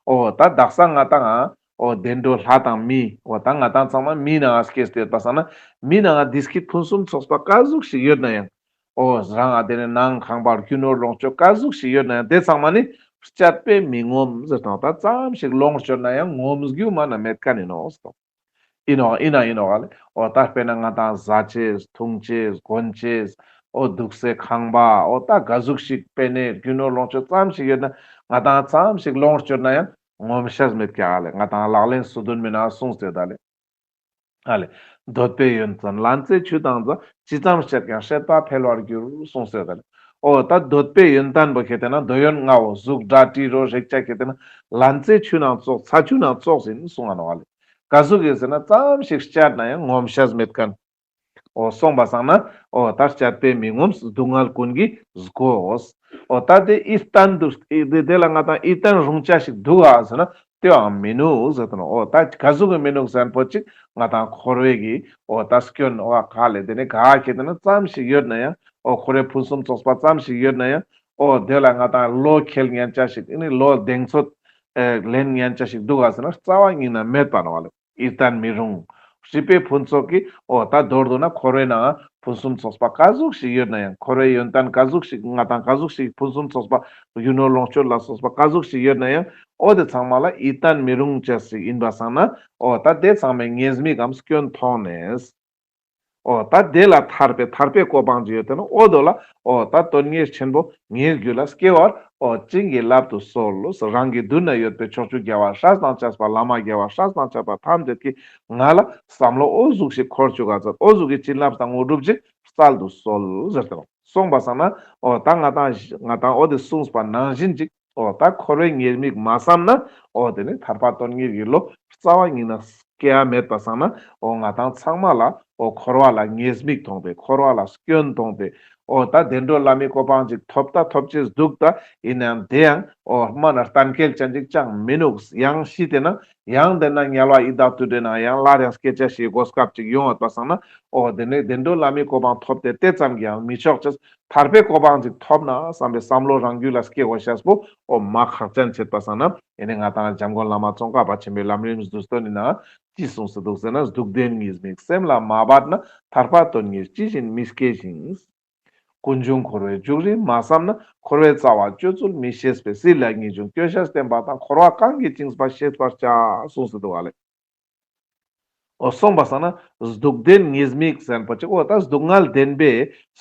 འོ་ད་དག་ས་ང་ཏང་ང་འོ་བདེ་འགྲོ་ལྷ་དང་མི། འོ་ད་ང་ཏང་ཚང་མ་མིའི་ནང་ང་སྐྱེས་ཏེ་ཡོད་པ་སང་ན། མིའི་ནང་ང་བདེ་སྐྱིད་ཕུན་སུམ་ཚོགས་པ་ག་ཟུག་ཞིག་ཡོད་ན་ཡང་། འོ་རང་ང་དེ་ནས་ནང་ཁང་པ་རྒྱུ་ནོར་ལོངས་སྤྱོད་ག་ཟུག་ཞིག་ཡོད་ན་ཡང་དེ་ཚང་མ་ནི་སྤྱད་པས་མི་ངོམས་ཟེར་དང་། ད་ཙམ་ཞིག་ལོངས་སྤྱོད་ན་ཡང་ངོམས་རྒྱུ་མ་ན་མེད་མཁན་ཡིན་ནོག་ཟེར་དང་། ཡིན་ནོག་ཡིན་ན་ཡིན་ནོག་ལེ། འོ་ད་དཔེར་ན་ང་ཏང་ཟ་ཅེས་འཐུང་ཅེས་གོན་ཅེས། འོ་འདུག་སའི་ཁང་པ། འོ་ད་ག་ཟུག་ཞིག་དཔེར་ན་རྒྱུ་ནོར་ལོངས་སྤྱོད་ཙམ་ཞིག་ཡོད་ན་ང་ཏང་ཙམ་ཞིག་ལོངས་སྤྱོད་ན་ཡང་ངོམས་ཤེས་མེད་ཀྱག་ལེ། ང་ཏང་ལག་ལེན་སོ་བདུན་མའི་ནང་གསུངས་ཏེ་ད་ལེ། ཨ་ལེ། འདོད་པའི་ཡོན་ཏན་ལན་ཚྭའི་ཆུ་དང་མཛའ། ཇི་ཙམ་སྤྱད་ཀྱང་སྲེད་པ་འཕེལ་བར་འགྱུར་གསུངས་ཏེ་ད་ལེ། འོ་ད་འདོད་པའི་ཡོན་ཏན་པོ་ཁེ་ཏེ་ན་འདོད་ཡོན་ལྔ་བོ་གཟུགས་སྒྲ་དྲི་རོ་རེག་བྱ་ཁེ་ཏེ་ན་ལན་ཚྭའི་ཆུ་ནང་ཙོགས་ཚྭ་ཆུ་ནང་ཙོགས་ཡིན་གསུངས་ས་ནོག་ལེ། ག་ཟུག་གི་ཟེར་ན་ཙམ་ཞིག་སྤྱད་ན་ཡང་ངོམས་ཤེས་མེད་མཁན། འོ་སོང་པ་སང་ན་འོ་ད་སྤྱད་པས་མི་ངོམས་སྡུག་བསྔལ་ཀུན་གྱིས་གོས། འོ་ད་དེ་ཨི་ལྟན་དུ་དེ་དེ་ལ་ང་དང་ཨི་ལྟན་རུང་ཅ་ཞིག་འདུག་ག་ཟེར་ན་དེའང་མི་ནུག་ཟེར་དོ་ནོ། འོ་ད་ག་ཟུག་གི་མི་ནུག་ཟེར་ན་པོ་ཅིག་ང་དང་འཁོར་བའི་གི་འོ་ད་སྐྱོན་འོ་ག་ལས་དེ་ནི་ག་ཁེ་དེ་ན་ཙམ་ཞིག་ཡོད་ན་ཡང་འོ་འཁོར་བའི་ཕུན་སུམ་ཚོགས་པ་ཙམ་ཞིག་ཡོད་ན་ཡང་འོ་དེ་ལ་ང་དང་བློ་ཁེལ་ཉན་ཅ་ཞིག་ཨི་ནི་བློ་གདེང་ཚོད་ལེན་ཉན་ཅ་ཞིག་འདུག་ག་ཟེར་ན་རྩ་བ་ཉིད་ན་མེད་པ་ནོ་བ་ལེ། ཨི་ལྟན་མི་རུང་། སྲིད་པའི་ཕུན་ཚོགས་ཀྱི་འོ་ད་མདོར་བསྡུ་ན་འཁོར་བའི་ནང་ཕུན་སུམ་ཚོགས་པ་ག་ཟུག་ཞིག་ཡོད་ན་ཡང་འཁོར་བའི་ཡོན་ཏན་ག་ཟུག་ཞིག་ང་དང་ག་ཟུག་ཞིག་ཕུན་སུམ་ཚོགས་པ་རྒྱུ་ནོར་ལོངས་སྤྱོད་ལ་སོགས་པ་ག་ཟུག་ཞིག་ཡོད་ན་ཡང་འོ་དེ་ཚང་མ་ལ་ཨི་ལྟན་མི་རུང་ཅ་ཞིག་ཡིན་པ་སང་ན་འོ་ད་དེ་ཚང་མའི་ཉེས་དམིགས་གམ་སྐྱོན་མཐོང་ནས། འོ་ད་དེ་ལ་ཐར་པའི་ཐར་པའི་གོ་འཕང་ཅིག་ཡོད་དེ་ན་འོ་དོ་ལ་འོ་ད་དོན་གཉེར་ཆེན་པོ་ངའི་རྒྱུད་ལ་སྐྱེ་བར་འོ་བྱིན་གྱིས་བརླབ་ཏུ་གསོལ་ལོ། རང་གི་མདུན་ན་ཡོད་པའི་ཕྱོགས་བཅུའི་རྒྱལ་བ་སྲས་དང་བཅས་པ་བླ་མ་དགེ་བ་སྲས་དང་བཅས་པ་ཐམས་ཅད་ཀྱིས་ང་ལ་བསམ་བློ་འོ་ཟུག་ཞིག་འཁོར་བཅུག་ག་ཚད་འོ་ཟུག་གི་བྱིན་རླབས་དང་དངོས་གྲུབ་ཅིག་སྩལ་དུ་གསོལ་ཟེར་ཏེ་ནོ། སོང་པ་སང་ན་འོ་ད་ང་དང་ང་དང་འོ་དེ་གསུངས་པ་ནང་བཞིན་ཅིག་འོ་ད་འཁོར་བའི་ཉེས་དམིགས་མ་བསམ་ན་འོ་དེ་ནི་ཐར་པ་དོན་གཉེར་གྱི་བློ་རྩ་བ་ཉིད་ན་སྐྱེ་ཡ་མེད་པ་སང་ན་འོ་ང་དང་ཚང་མ་ལ་འོ་འཁོར་བ་ལ་ཉེས་དམིགས་མཐོང་པས་འཁོར་བ་ལ་སྐྱོན་མཐོང་པས་འོ་ད་བདེ་འགྲོ་ལྷ་མིའི་གོ་འཕང་ཅིག་ཐོབ་ད་ཐོབ་ཅེས་འདུག་ད་ཡིན་ནའང་དེ་ཡང་འོ་སྨན་གཏན་འཁེལ་ཅན་ཅིག་ཅང་མི་ནུག། ཡང་ཤི་དེ་ན་ཡང་དེ་ན་དམྱལ་བ་ཡི་དྭགས་དུད་འགྲོའི་ནང་ཡང་སླར་ཡང་སྐྱེ་ཅ་ཞིག་གོ་སྐབས་ཅིག་ཡོང་ཡོད་པ་སང་ན་འོ་དེ་ནི་བདེ་འགྲོ་ལྷ་མིའི་གོ་འཕང་ཐོབ་སྟེ་དེ་ཙམ་གྱིས་ཡང་མི་ཆོག་ཅེས། ཐར་པའི་གོ་འཕང་ཅིག་ཐོབ་ན་བསམ་པའི་བསམ་བློ་རང་རྒྱུད་ལ་སྐྱེ་དགོས་ཤེས་པོ་འོ་མ་ཁག་ཅན་ཆེད་པ་སང་ན་ཨེ་ནི་ང་དང་འཇམ་མགོན་བླ་མ་ཙོང་ཁ་པ་ཆེན་པོའི་ལམ་རིམ་བསྡུས་དོན་ནི་ན་ཅི་གསུངས་སུ་འདུག་ཟེར་ན། སྡུག་བདེན་ཉེས་དམིགས་སེམས་ལ་མ་བབས་ན། ཐར་པ་དོན་གཉེར་ཅི་བཞིན་མི་སྐྱེ་ཞིང་། ཀུན་འབྱུང་འཁོར་བའི་རྒྱུག་རིང་མ་བསམ་ན། འཁོར་བའི་རྩ་བ་གཅོད་ཚུལ་མི་ཤེས་པས། སྲིད་ལ་ངེས་འབྱུང་སྐྱོ་ཤས་བསྟེན་པ་དང་། འཁོར་བ་གང་གིས་བཅིངས་པ་ཤེས་པར་བྱ། གསུངས་སུ་འདུག་ག་ལེ། འོ་སོང་པ་སང་ན་སྡུག་བདེན་ཉེས་དམིགས་ཟེར་ན་པོ་ཅིག་འོ་ད་སྡུག་བསྔལ་བདེན་པའི་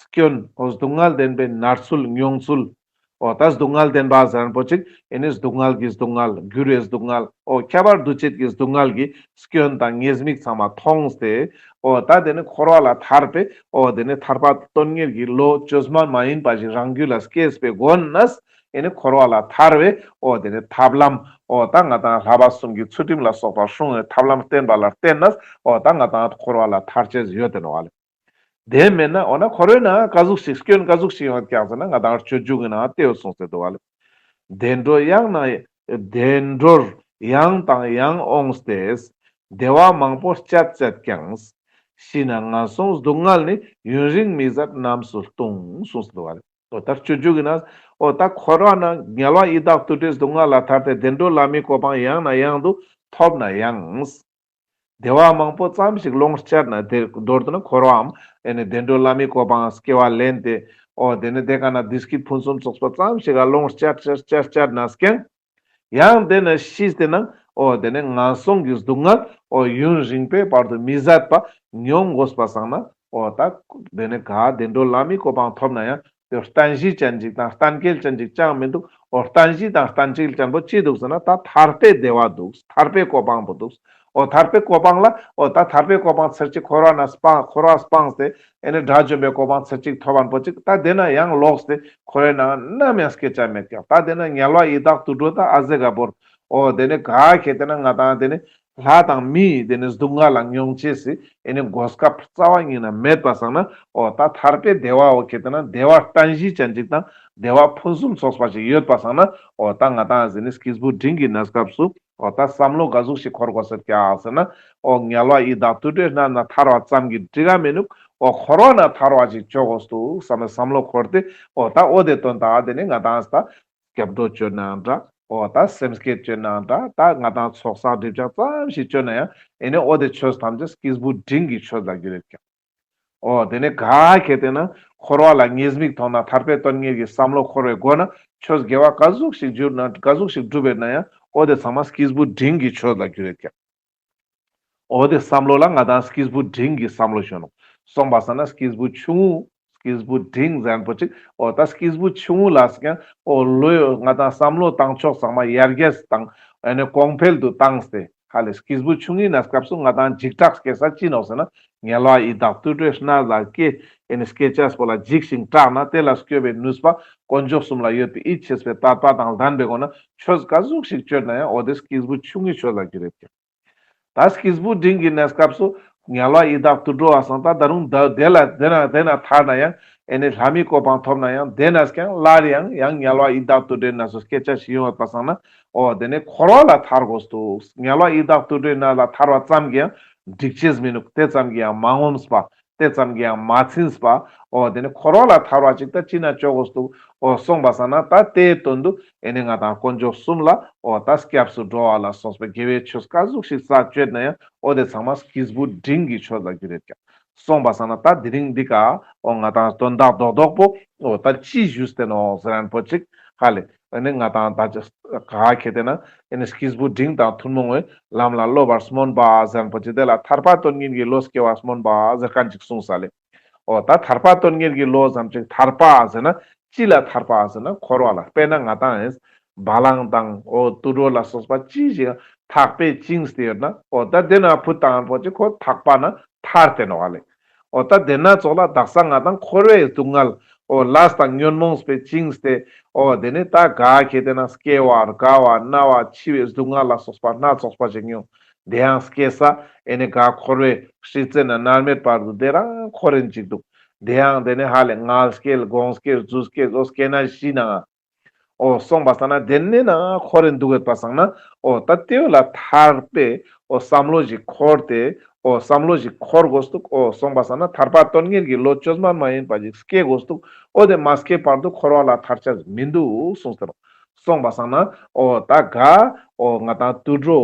སྐྱོན། འོ་སྡུག་བསྔལ་བདེན་པའི་མནར་ཚུལ་མྱོང་ཚུལ། འོ་ད་སྡུག་བསྔལ་བདེན་པ་ཟེར་ན་པོ་ཅིག་ཨེ་ནི་སྡུག་བསྔལ་གྱི་སྡུག་བསྔལ་འགྱུར་བའི་སྡུག་བསྔལ་འོ་ཁྱབ་པ་འདུ་བྱེད་ཀྱི་སྡུག་བསྔལ་གྱི་སྐྱོན་དང་ཉེས་དམིགས་ཚང་མ་མཐོང་སྟེ། འོ་ད་དེ་ནི་འཁོར་བ་ལ་ཐར་པའི་འོ་དེ་ནི་ཐར་པ་དོན་གཉེར་གྱི་བློ་བཅོས་མ་མ་ཡིན་པ་ཞིག་རང་རྒྱུད་ལ་སྐྱེས་པའི་སྒོ་ནས། ཨེ་ནི་འཁོར་བ་ལ་ཐར་བའི་འོ་དེ་ནི་ཐབས་ལམ། འོ་ད་ང་དང་བསླབ་པ་གསུམ་གྱི་ཚུལ་ཁྲིམས་ལ་སོགས་པ་སྲུང་བའི་ཐབས་ལམ་བསྟེན་པ་ལ་བརྟེན་ནས་འོ་ད་ང་དང་འཁོར་བ་ལ་ཐར་ཅེས་ཡོད་དེ་ནོ་བ་ལེ། དེ་མེད་ན་འོ་ན་འཁོར་བའི་ནང་ག་ཟུག་ཞིག་སྐྱོན་ག་ཟུག་ཞིག་ཡོང་ཀྱག་ཟེར་ན་ང་དང་སྤྱོད་འཇུག་གི་ནང་དེ་ཡོད་གསུངས་ཏེ་འདུག་བ་ལེ། བདེ་འགྲོ་ཡང་ན་བདེ་འགྲོར་ཡང་དང་ཡང་འོངས་ཏེ། བདེ་བ་མང་པོ་སྤྱད་སྤྱད་ཀྱང་། ཤི་ན་ངན་སོང་སྡུག་བསྔལ་ནི། ཡུན་རིང་མི་བཟད་རྣམས་སུ་ལྟུང་། གསུངས་སུ་འདུག་བ་རེད། འོ་ད་སྤྱོད་འཇུག་གི་ནང་འོ་ད་འཁོར་བ་ན་དམྱལ་བ་ཡི་དྭགས་དུད་འགྲོའི་སྡུག་བསྔལ་ལ་ཐར་ཏེ་བདེ་འགྲོ་ལྷ་མིའི་གོ་འཕང་ཡང་ན་ཡང་དུ་ཐོབ་ན་ཡང་། བདེ་བ་མང་པོ་ཙམ་ཞིག་ལོངས་སྤྱད་ན་དེ་མདོར་བསྡུ་ན་འཁོར་བའམ་ཨེ་ནི་བདེ་འགྲོ་ལྷ་མིའི་གོ་འཕང་སྐྱེ་བ་ལེན་ཏེ་འོ་དེ་ནི་དེ་ཀ་ན་བདེ་སྐྱིད་ཕུན་སུམ་ཚོགས་པ་ཙམ་ཞིག་ག་ལོངས་སྤྱད་སྤྱད་སྤྱད་སྤྱད་ན་སྐྱེ། ཡང་དེ་ནས་ཤི་སྟེ་ན་འོ་དེ་ནས་ངན་སོང་གི་སྡུག་བསྔལ་འོ་ཡུན་རིང་པོའི་བར་དུ་མི་བཟད་པ་མྱོང་དགོས་པ་སང་ན་འོ་ད་དེ་ནས་ག་བདེ་འགྲོ་ལྷ་མིའི་གོ་འཕང་ཐོབ་ན་ཡང་དེ་རྟེན་གཞི་ཅན་ཅིག་དང་གཏན་འཁེལ་ཅན་ཅིག་ཅང་མི་འདུག་འོ་རྟེན་གཞི་དང་གཏན་འཁེལ་ཅན་པོ་ཅི་འདུག་ཟེར་ན་ད་ཐར་པའི་བདེ་བ་འདུག་ཐར་པའི་གོ་འཕང་པོ་འདུག་འོ་ཐར་པའི་གོ་འཕང་ལ་འོ་ད་ཐར་པའི་གོ་འཕང་ཚར་གཅིག་འཁོར་བ་ན་སྤངས་འཁོར་བ་སྤངས་ཏེ་ཨེ་ནི་དགྲ་བཅོམ་པའི་གོ་འཕང་ཚར་གཅིག་ཐོབ་པ་པོ་ཅིག་ད་དེ་ན་ཡང་ལོག་སྟེ་འཁོར་བའི་ནང་ནམ་ཡང་སྐྱེ་ཆ་མེད་ཀྱག་ད་དེ་ན་དམྱལ་བ་ཡི་དྭགས་དུད་འགྲོ་དང་ཨ་ཟེ་ག་བོར་འོ་དེ་ནི་ག་ཁེ་དེ་ན་ང་དང་དེ་ནི་ལྷ་དང་མིའི་དེ་ནི་སྡུག་བསྔལ་ལ་མྱོང་ཅེས་སི་ཨེ་ནི་གོ་སྐབས་རྩ་བ་ཉིད་ན་མེད་པ་སང་ན་འོ་ད་ཐར་པའི་བདེ་བ་འོ་ཁེ་དེ་ན་བདེ་བ་རྟེན་གཞི་ཅན་ཅིག་དང་བདེ་བ་ཕུན་སུམ་ཚོགས་པ་ཞིག་ཡོད་པ་སང་ན་འོ་ད་ང་དང་ཟེ་ནི་སྐྱེས་བུ་འབྲིང་གི་གནས་སྐབས་སུ། འོ་ད་བསམ་བློ་ག་ཟུག་ཞིག་འཁོར་དགོས་ཟེར་ཀྱག་ཟེར་ན། འོ་དམྱལ་བ་ཡི་དྭགས་དུད་འགྲོའི་ནང་ན་ཐར་བ་ཙམ་གྱིས་འགྲིག་ག་མི་ནུག་འོ་འཁོར་བ་ན་ཐར་བ་ཞིག་བཅོ་དགོས་འདུག་བསམ་པའི་བསམ་བློ་འཁོར་ཏེ་འོ་ད་འོ་དེ་དོན་དག་དེ་ནི་ང་དང་ད་སྐྱབས་འགྲོ་བཅོ་ནའང་འདྲ། འོ་ད་སེམས་བསྐྱེད་བཅོ་ནའང་འདྲ། ད་ང་དང་ཚོགས་བསགས་སྒྲིབ་སྦྱང་ཙམ་ཞིག་བཅོ་ན་ཡང་ཨེ་ནི་འོ་དེ་ཆོས་ཐམས་ཅད་སྐྱེས་བུ་འབྲིང་གི་ཆོས་ལ་འགྱུར་རེད་ཀྱག་འོ་དེ་ནི་ག་ཁེ་དེ་ན་འཁོར་བ་ལ་ཉེས་དམིགས་མཐོང་ན་ཐར་པའི་དོན་གཉེར་གྱི་བསམ་བློ་འཁོར་བའི་སྒོ་ན་ཆོས་དགེ་བ་ག་ཟུག་ཞིག་བསྒྲུབས་ན་ག་ཟུག་ཞིག་བསྒྲུབས་པས་ན་ཡང་འོ་དེ་ཚང་མ་སྐྱེས་བུ་འབྲིང་གི་ཆོས་ལ་འགྱུར་རེད་ཀྱག་འོ་དེ་བསམ་བློ་ལ་ང་དང་སྐྱེས་བུ་འབྲིང་གི་བསམ་བློ་ཞུ་ནོག་སོང་པ་སང་ན་སྐྱེས་བུ་ཆུང་ངུ། སྐྱེས་བུ་འབྲིང་ཟེར་མཁན་པོ་ཅིག་འོ་ད་སྐྱེས་བུ་ཆུང་ངུ་ལ་སྐྱེ་འོ་ལོ་ང་དང་བསམ་བློ་བཏང་ཕྱོགས་ཚང་མ་ཡར་རྒྱས་དང་ཨེ་ནི་གོང་འཕེལ་དུ་བཏང་སྟེ་ཧ་ལས་སྐྱེས་བུ་ཆུང་ངུའི་གནས་སྐབས་སུ་ང་དང་འཇིགས་སྐྲག་སྐྱེ་ས་ཅི་ནོག་ཟེར་ན་དམྱལ་བ་ཡི་དྭགས་དུད་འགྲོའི་གནས་ལ་སྐྱེ་ཨེ་ནི་སྐྱེ་ཅེས་པོ་ལ་འཇིགས་ཤིང་སྐྲག་ན་དེ་ལ་སྐྱོབ་པའི་ནུས་པ་དཀོན་མཆོག་གསུམ་ལ་ཡོད་པའི་ཡིད་ཆེས་པའི་དད་པ་དང་ལྡན་པའི་སྒོ་ན་ཆོས་ག་ཟུག་ཞིག་བཅོས་ན་ཡང་འོ་དེ་སྐྱེས་བུ་ཆུང་ངུའི་ཆོས་ལ་འགྱུར་རེད་ཀྱག་ད་སྐྱེས་བུ་འབྲིང་གི་གནས་སྐབས་སུ་དམྱལ་བ་ཡི་དྭགས་དུད་འགྲོ་བ་སང་ད་ད་རུང་ད་དེ་ལ་དེ་ན་དེ་ན་ཐར་ན་ཡང་ཨེ་ནི་ལྷ་མིའི་གོ་འཕང་ཐོབ་ན་ཡང་དེ་ན་ཀྱང་སླར་ཡང་ཡང་དམྱལ་བ་ཡི་དྭགས་དུད་འགྲོའི་གནས་སུ་སྐྱེ་ཆ་ཞིག་ཡོང་བ་སང་ན་འོ་དེ་ནི་འཁོར་བ་ལ་ཐར་དགོས་འདུག་དམྱལ་བ་ཡི་དྭགས་དུད་འགྲོའི་གནས་ལ་ཐར་བ་ཙམ་གྱིས་ཡང་འགྲིག་ཅེས་མི་འདུག་དེ་ཙམ་གྱིས་ཡང་མ་ངོམས་པ། དེ་ཙམ་གྱིས་ཡང་མ་ཚིམས་པ། འོ་དེ་ནི་འཁོར་བ་ལ་ཐར་བ་ཅིག་ད་ཅི་ན་ཅོ་དགོས་འདུག་འོ་སོང་བ་སང་ན་ད་དེའི་དོན་དུ་ཨེ་ནི་ང་དང་དཀོན་མཆོག་གསུམ་ལ་འོ་ད་སྐྱབས་སུ་འགྲོ་བ་ལ་སོགས་པའི་དགེ་བའི་ཆོས་ག་ཟུག་ཞིག་ས་བཅོས་ན་ཡང་འོ་དེ་ཚང་མ་སྐྱེས་བུ་འབྲིང་གི་ཆོས་ལ་འགྱུར་རེད་ཀྱང་། སོང་བ་སང་ན་ད་དེ་རིང་འདི་ཀ་འོ་ང་དང་དོན་དག་རྡོག་རྡོག་པོ་འོ་ད་ཅི་ཞུས་ཏེ་ནོག་ཟེར་མཁན་པོ་ཅིག་ཧ་ལེ། ཨེ་ནི་ང་དང་ད་ཅི་ག་ཁེ་ཏེ་ན་ཨེ་ནི་སྐྱེས་བུ་འབྲིང་དང་ཐུན་མོང་བའི་ལམ་ལ་སློབ་པར་སྨོན་པ་ཟེར་མཁན་པོ་ཅིག་དེ་ལ་ཐར་པ་དོན་གཉེར་གྱི་བློ་སྐྱེ་བར་སྨོན་པ་ཟེར་མཁན་ཅིག་གསུངས་ས་ལེ། འོ་ད་ཐར་པ་དོན་གཉེར་གྱི་བློ་ཙམ་ཅིག་ཐར་པ་ཟེར་ན་ཅི་ལ་ཐར་པ་ཟེར་ན་འཁོར་བ་ལ། དཔེར་ན་ང་དང་ཨེ་བ་ལང་དང་འོ་དུད་འགྲོ་ལ་སོགས་པ་ཅི་ཞིག་ཐག་པས་བཅིངས་ཏེ་ཡོད་ན་འོ་ད་དེ་ན་བུད་བཏང་མཁན་པོ་ཅིག་ཁོ་ཐག་པ་ན་ཐར་ཏེ་ནོག་ལེ། འོ་ད་དེ་ན་ཙོགས་ལ་དག་ས་ང་དང་འཁོར་བའི་སྡུག་བསྔལ་འོ་ལས་དང་ཉོན་མོངས་པས་བཅིངས་ཏེ་འོ་དེ་ནི་ད་ག་ཁེ་ཏེ་ན་སྐྱེ་བ་རྒ་བ་ན་བ་འཆི་བའི་སྡུག་བསྔལ་ལ་སོགས་པ་སྣ་ཚོགས་པ་ཞིག་མྱོང་། དེ་ཡང་སྐྱེ་ས་ཨེ་ནི་ག་འཁོར་བའི་སྲིད་རྩེ་ན་མནར་མེད་བར་དུ་དེ་རང་འཁོར་རིན་ཅིག་འདུག་དེ་ཡང་དེ་ནི་ཧ་ལེ་ངལ་སྐྱེལ་དགོངས་སྐྱེལ་རྫུས་སྐྱེལ་འོ་སྐྱེ་ན་ཤི་ན་འོ་སོང་བ་སང་ན་དེ་ནི་ན་འཁོར་རིན་འདུག་ཡོད་པ་སང་ན་འོ་ད་དེ་བོ་ལ་ཐར་པའི་འོ་བསམ་བློ་ཞིག་འཁོར་ཏེ་འོ་བསམ་བློ་ཞིག་འཁོར་དགོས་འདུག་འོ་སོང་བ་སང་ན་ཐར་པ་དོན་གཉེར་གྱི་བློ་བཅོས་མ་མ་ཡིན་པ་ཞིག་སྐྱེ་དགོས་འདུག་འོ་དེ་མ་སྐྱེ་བར་དུ་འཁོར་བ་ལ་ཐར་ཆ་མི་འདུག་གསུངས་ཏེ་ནོག་སོང་བ་སང་ན་འོ་ད་ག་འོ་ང་དང་དུད་འགྲོ་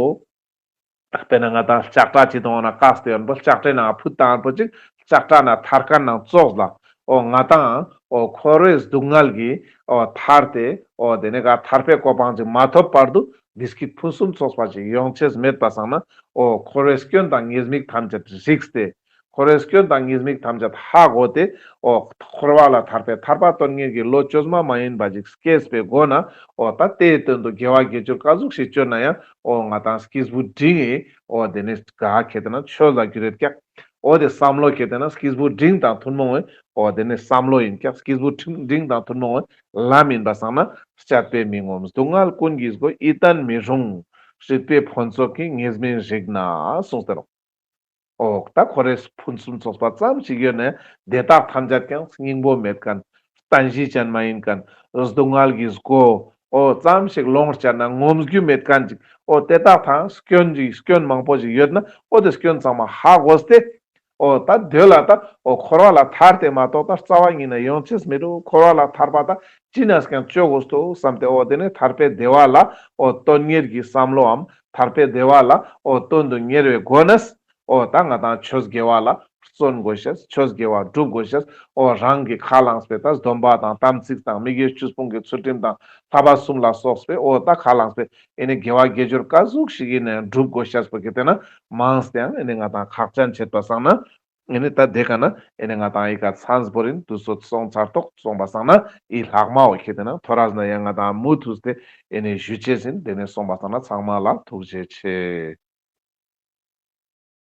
དཔེར་ན་ང་དང་ལྕགས་ཁྲ་ཅིག་དང་འོ་ན་བཀག་སྟེ་ཡོད་པོ་ལྕགས་ཁྲའི་ནང་ཕུད་བཏང་པོ་ཅིག་ལྕགས་ཁྲ་ན་ཐར་མཁན་ནང་ཙོགས་ལ་འོ་ང་དང་འོ་འཁོར་བའི་སྡུག་བསྔལ་གྱི་འོ་ཐར་ཏེ་འོ་དེ་ནས་ག་ཐར་པའི་གོ་འཕང་ཅིག་མ་ཐོབ་བར་དུ་བདེ་སྐྱིད་ཕུན་སུམ་ཚོགས་པ་ཅིག་ཡོང་ཆེས་མེད་པ་སང་ན་འོ་འཁོར་བའི་སྐྱོན་དང་ཉེས་དམིགས་ཐམས་ཅད་རིག་སྟེ། འཁོར་བའི་སྐྱོན་དང་ཉེས་དམིགས་ཐམས་ཅད་ཧ་གོ་སྟེ། འོ། འཁོར་བ་ལ་ཐར་པའི་ཐར་པ་དོན་གཉེར་གྱི་བློ་བཅོས་མ་མ་ཡིན་པ་ཅིག་སྐྱེས་པའི་སྒོ་ན། འོ་ད་དེའི་དོན་དུ་དགེ་བ་དགེ་སྦྱོར་ག་ཟུག་ཞིག་བཅོས་ན་ཡང་། འོ་ང་དང་སྐྱེས་བུ་འབྲིང་ངི། འོ་དེ་ནི་ག་ཁེ་ཏེ་ན་ཆོས་ལ་འགྱུར་རེད་ཀྱག་འོ་དེ་བསམ་བློ་ཁེ་ཏེ་ན་སྐྱེས་བུ་འབྲིང་དང་ཐུན་མོང་བའི། འོ་དེ་ནི་བསམ་བློ་ཡིན་ཀྱག་སྐྱེས་བུ་འབྲིང་དང་ཐུན་མོང་བའི་ལམ་ཡིན་པ་སང་ན། སྤྱད་པས་མི་ངོམས་སྡུག་བསྔལ་ཀུན་གྱི་སྒོ། ཡིད་བརྟན་མི་རུང་། སྲིད་པའི་ཕུན་ཚོགས་ཀྱིས། ཉེས་དམིགས་རིག་ན་གསུངས་ཏེ་རོ། འོ་ད་འཁོར་བའི་ཕུན་སུམ་ཚོགས་པ་ཙམ་ཞིག་ཡོད་ནས་དེ་དག་ཐམས་ཅད་ཀྱང་སྙིང་པོ་མེད་མཁན། བརྟན་གཞི་ཅན་མ་ཡིན་མཁན། སྡུག་བསྔལ་གྱི་སྒོ། འོ་ཙམ་ཞིག་ལོངས་སྤྱད་ན་ངོམས་རྒྱུ་མེད་མཁན་ཅིག་འོ་དེ་དག་དང་སྐྱོན་ཅིག་སྐྱོན་མང་པོ་ཞིག་ཡོད་ན་འོ་དེ་སྐྱོན་ཚང་མ་ཧ་གོ་སྟེ། འོ་ད་དེ་ལ་ད་འོ་འཁོར་བ་ལ་ཐར་ཏེ་མ་གཏོགས་ད་རྩ་བ་ཉིད་ནས་ཡོང་ཆེས་མི་འདུག་འཁོར་བ་ལ་ཐར་པ་ད་ཅི་ནས་ཀྱང་བཅོ་དགོས་སོ་བསམ་སྟེ། འོ་དེ་ནས་ཐར་པའི་བདེ་བ་ལ་འོ་དོན་གཉེར་གྱི་བསམ་བློའམ་ཐར་པའི་བདེ་བ་ལ་འོ་དོན་དུ་གཉེར་བའི་སྒོ་ནས། འོ་ད་ང་དང་ཆོས་དགེ་བ་ལ་བརྩོན་དགོས་ཤེས། ཆོས་དགེ་བ་སྒྲུབ་དགོས་ཤེས། འོ་རང་གི་ཁ་ལངས་པའི་ད་སྡོམ་པ་དང་དམ་ཚིག་དང་མི་དགེ་བཅུ་སྤོང་གི་ཚུལ་ཁྲིམས་དང་བསླབ་པ་གསུམ་ལ་སོགས་པའི་འོ་ད་ཁ་ལངས་པའི་ཨེ་ནི་དགེ་བ་དགེ་སྦྱོར་ག་ཟུག་ཞིག་ཡིན་ནའང་སྒྲུབ་དགོས་ཤེས་པོ་ཁེ་ཏེ་ན་མང་སྟེ་ཡང་ཨེ་ནི་ང་དང་ཁག་ཅན་བྱེད་པ་སང་ན། ཨེ་ནི་ད་དེ་ག་ན་ཨེ་ནི་ང་དང་ཨི་ཀ་མཚམས་བོར་ཡིན། དུས་ཚོད་སོང་ཚར་ཐོག་སོང་བ་སང་ན་ཨི་ལྷག་མའོ་ཁེ་ཏེ་ན་ཐོ་རས་ན་ཡང་ང་དང་མུ་མཐུད་དེ་ཨེ་ནི་ཞུ་ཆེས་ཡིན། དེ་ནས་སོང་བ་སང་ན་ཚང་མ་ལ་ཐུགས་རྗེ་ཆེ།